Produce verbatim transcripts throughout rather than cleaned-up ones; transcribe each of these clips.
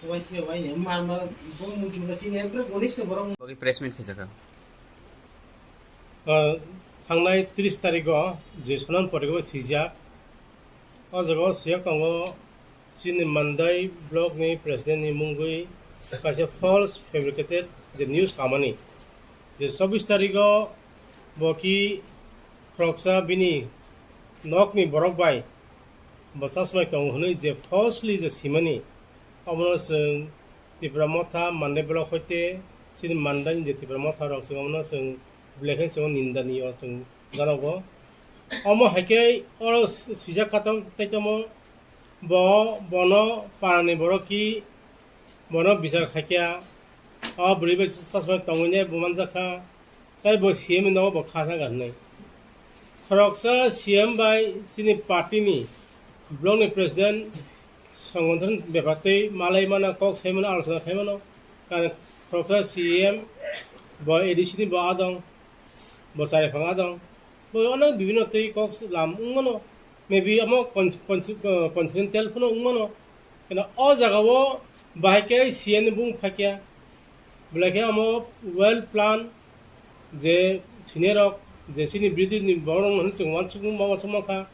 Bagwi press meet khaijak kha. Ah, thangnai tris tarigo je Sanan Parekh o sijak, o jaga o sijak tongo chini Mandai block ni president ni mungwi kaisa false fabricated je news kamani, je chobbish tarigo bo ki khoroksa bini nokni borok bai bo chasmai tongo hwnwi je falsely je simani, omono chwng Tipra Motha Mandai block hoite chini Mandai ni je Tipra Motha rok chwng omono chwng belai kheno chwng nindaniyo chwng janogo. Omo hai khe oro sijak kha tong tei tamo bo bono parani borok ki bono bichar khaikha, o bwrwi bai chasmai tongwi nai bo manjakha. Tai bo C M ni nogo bo kha thangkha hwnwi. Khoroksa C M bai chini party ni block ni president songothon bepar twi malai mano, kok sai mano, alochona khai mano. Karon khoroksa C M bo A D C ni bo adong, bo chariphang adong. Bo onek bibhinno twi kok lam wngmano. Maybe omo con-, con-, uh, coincidental phano wngmano. Kena o jaga o bahai khe C M ni bung phaikya. Belai khe omo well plan je senior rok je chini bridge ni borok rok hwnwi chwng uansukmung ma uansukma kha.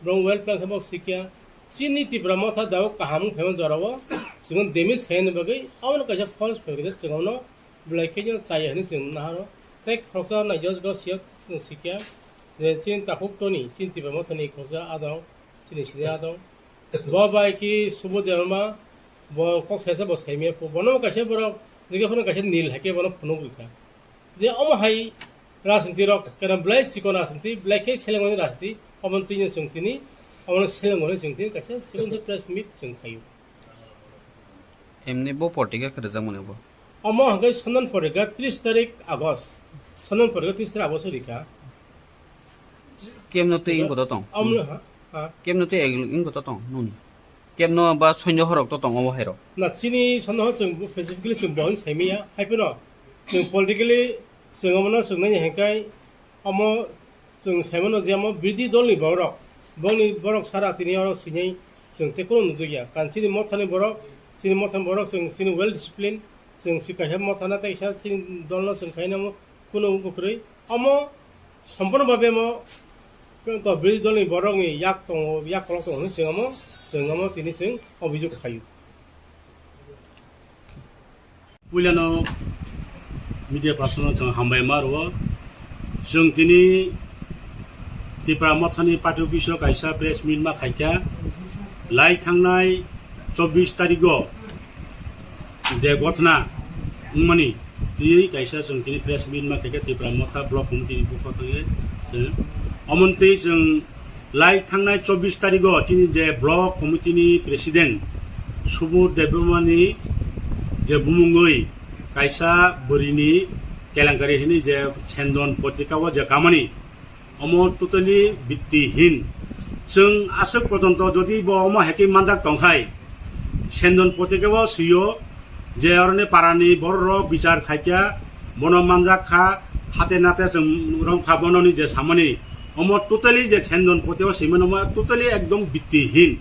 Borok well plan khe bo sikya. Chini Tipra Motha dao kaham wng phaima jora o chwng damage khaina bagwi omo kaisa false fabricated chwng omo belai khe no chaya hwnwi chwng naharo. Tei khoroksa naijak jora siyok chwng sikya je chini takhuk toni chini Tipra Motha ni khoroksa adong chini sini adong. Bo bai ki Subodh Debbarma, bo kok saisa bo saimaya phu. Bono kaisa borok, jege phano kaisa nil hai khe bono phunuk rikha. Je omo hai rajniti rok, kena belai chikon rajniti, belai khe selengmani rajniti, omo twi chwng tini, omo selengmani chwng tini kaisa chikon press meet chwng khaio. Emni bo portika khe rwjakmani bo? Omo hwnkhe Sandan portika tris tarik August. Sandan portika tris tarik August rikha. Kemno twi wngkho to tong? Omo ha, ha. Kemno twi wngkho to tong nuni? Kemno ba sonjo horok to tong obo hai rok? Na, chini sonjo hor chwng specifically chwng bo hwn saimaya. Hai phano chwng politically chwng omono chwng nai hwnkhe omo chwng saimano je omo birodhi dolni borok, bongni borok sara tini oro swinai chwng tei kunu nukjakya. Kan chini mothani borok, chini mothani borok chwng chini well discipline, chwng si kaisa mothana tei kaisa chini dolno chwng khaina omo kunu wngkha kwrwi. Omo sompurno babe omo ko-, ko birodhi dolni borokni yak tongo, yak kolok tongo hwnwi chwng omo, chwng omo tini chwng obhijog khaio. Puilano media person no chwng hambai ma rwo. Chwng tini Tipra Mothani party office o kaisa press meet ma khaikha. Lai thangnai chobbish tarigo de gothna wngmani twiwi kaisa chwng tini press meet ma khaikha Tipra Motha block committee ni pokho thangwi. Chwng omontwi chwng lai thangnai chobbish tarigo chini je block committee ni president Subodh Debbarma ni je bumungwi kaisa bwrwini kelenkari hwnwi je Sendon Potrika o je kamani, omo totally bittihin. Chwng aswk pojonto jodi bo omo hai khe manjak tongkhai, Sendon Potrika o swiyo je oroni parani borok rok bichar khaikya, bono manjak kha, hate nate chwng romkha bononi je samani, omo totally je Sendon Potrika o swimano omo totally ekdom bittihin.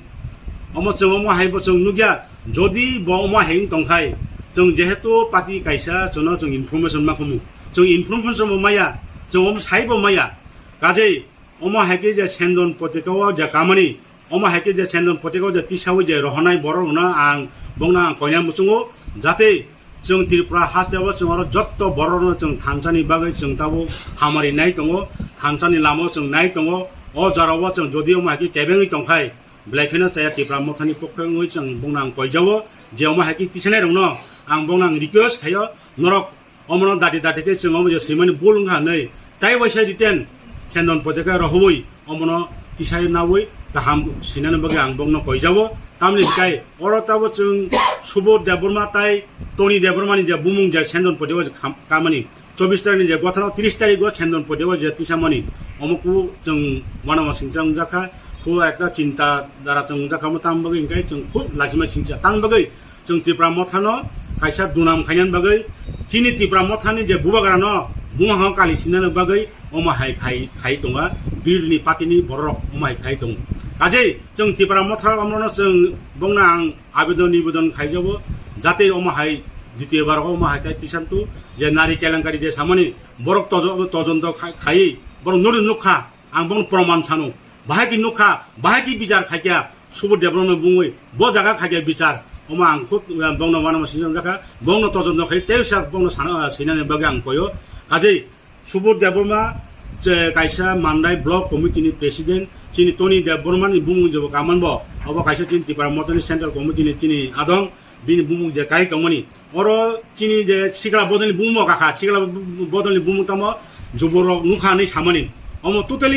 Omo chwng omo hai bo chwng nukya, jodi bo omo hai wng tongkhai, chwng jehetu party kaisa chwngno chwng information ma khumu, chwng information bo maya, chwng omo sai bo maya. Kajei omo hai khe je Sendon Potrika o je kamani, omo hai khe je Sendon Potrika o je tisawi je rohonai borok rokno ang bongno ang koina muchungo, jate chwng Tripura haste o chwng oro jotto borok rokno chwng thansani bagwi chwng tabuk hamari nai tongo, thansani lama o chwng nai tongo, o jora o chwng jodi omo hai khe kebengwi tongkhai, belai kheno chaya Tipra Mothani pokhe wngwi chwng bongno ang koijao, je omo hai khe tisanai rokno ang bongno ang request khaio, norok omono dati dati khe chwng omo je swimani bul wngkha hwnwi, tai waisa written Sendon Potrika rohoi omono tisai nawi kaham sinani bagwi ang bongno koijao. Tamni hikai oro tabo chwng Subodh Debbarma tai Tony Debbarma ni je bumung je Sendon Potrika je kham-, kamani chobbish tarik ni je gothano tris tarik o Sendon Potrika je tisamani omo ku chwng wanama singcha wngjakha, khu ekta chinta dara chwng wngjakha, omo tam bagwi hikai chwng khub lachima singcha tam bagwi chwng Tipra Mothano kaisa dunam khainani bagwi chini Tipra Mothani je bubagrano buma hao kali sinani bagwi omo hai khai, khai tonga, birodhini partyni borok omo hai khai tongo. Kajei chwng Tipra Motha omono chwng bongno ang abedon nibedon khaijabo, Jate omo hai ditiyo bar omo hai tai tisantu je nari kelenkari je samani borok tojo-, tojonto khai-, khai borok nuri nukha, ang bono proman sano. Bahai ki nukha, bahai ki bichar khaikya, Subur Debbarma bungwi bo jaga khaikya bichar. Omo ang khub, eh, bongno wanama sinjak jakha, bongno tojonto khai tei sa bongno sana, sinani bagwi ang koyo. Kajei Subur Debbarma, je kaisa Mandai Block Committee ni President, chini Tony Debbarma ni bumung jebo kaman bo, obo kaisa chini Tipra Motha ni Central Committee ni chini adong, bini bumung je kai tongmani. Oro chini je sikla bodol ni bumung kakha, sikla bodol ni bumung tamo juborok nukha hinwi samani. Omo totally